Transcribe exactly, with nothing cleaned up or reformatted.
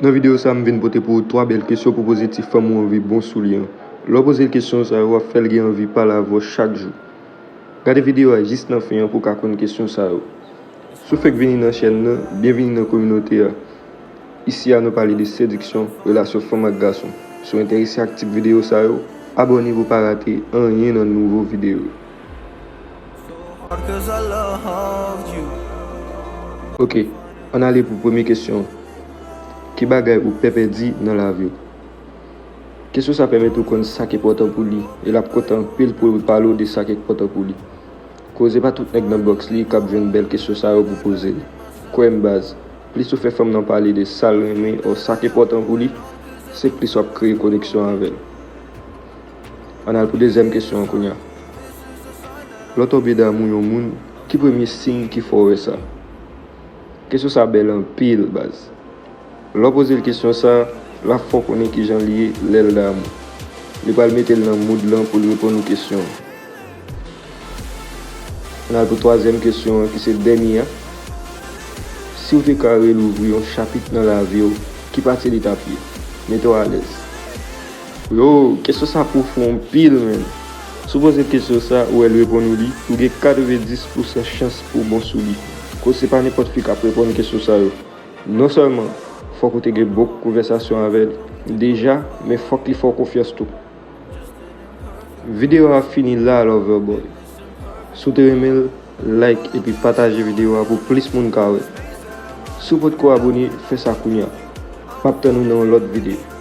Nan videyo sa a, m vin pote pou ou twa bèl kesyon pou poze ti fanm ou anvi bon sou li an. Lè w poze l kesyon sa yo, w ap fè l gen anvi pale avè w chak jou. Gade videyo a jis nan fen an pou w ka konn kesyon sa yo. Si w fèk vini nan chèn nan, byenvini nan kominote a. Isi a, nou pale de sediksyon, relasyon fanm ak gason. Si w enterese ak tip videyo sa yo, abòne pou w pa rate anyen nan nouvo videyo yo. Ok, ann ale pou premye kesyon an. Ki bagay ou pè pèdi nan lavi w? Kesyon sa pèmèt ou konn sa k enpòtan pou li, e l ap kontan anpil pou l pale w de sa k enpòtan pou li. Koz e pa tout nèg nan bòks li k ap jwenn bèl kesyon sa yo pou poze l. Kwè m baz, plis ou fè fanm nan pale de sa l renmen or sa k enpòtan pou li, se plis w ap kreye koneksyon avè l. Ann al pou dezyèm kesyon an kounye a. Lè w tonbe damou yon moun, ki premye siy ki fè w wè sa? Kesyon sa bèl anpil baz. Lè w poze l kesyon sa, l ap fè w konnen kijan l ye lè l damou. Li pral mete l nan mood lan pou l reponn ou kesyon an. Ann al pou twazyèm kesyon an ki se dènye a. Si w te ka relouvri yon chapit nan lavi w, ki pati li t ap ye? Mete w alèz. Yo, kesyon sa pwofon anpil, menn. Si w poze l kesyon sa, ou wè l reponn ou li, ou gen katrevenndis pousan chans pou w bon sou li. Koz se pa nenpòt fi k ap reponn kesyon sa yo. Non sèlman fòk ou te gen bon konvèsasyon avè l deja, men fòk li fè w konfyans tou. Videyo a fini la, Lover Boy. Si w te renmen l, like epi pataje videyo a pou plis moun ka wè. Si w potko abòne, fè sa kounye a. M ap tann ou nan yon lòt videyo.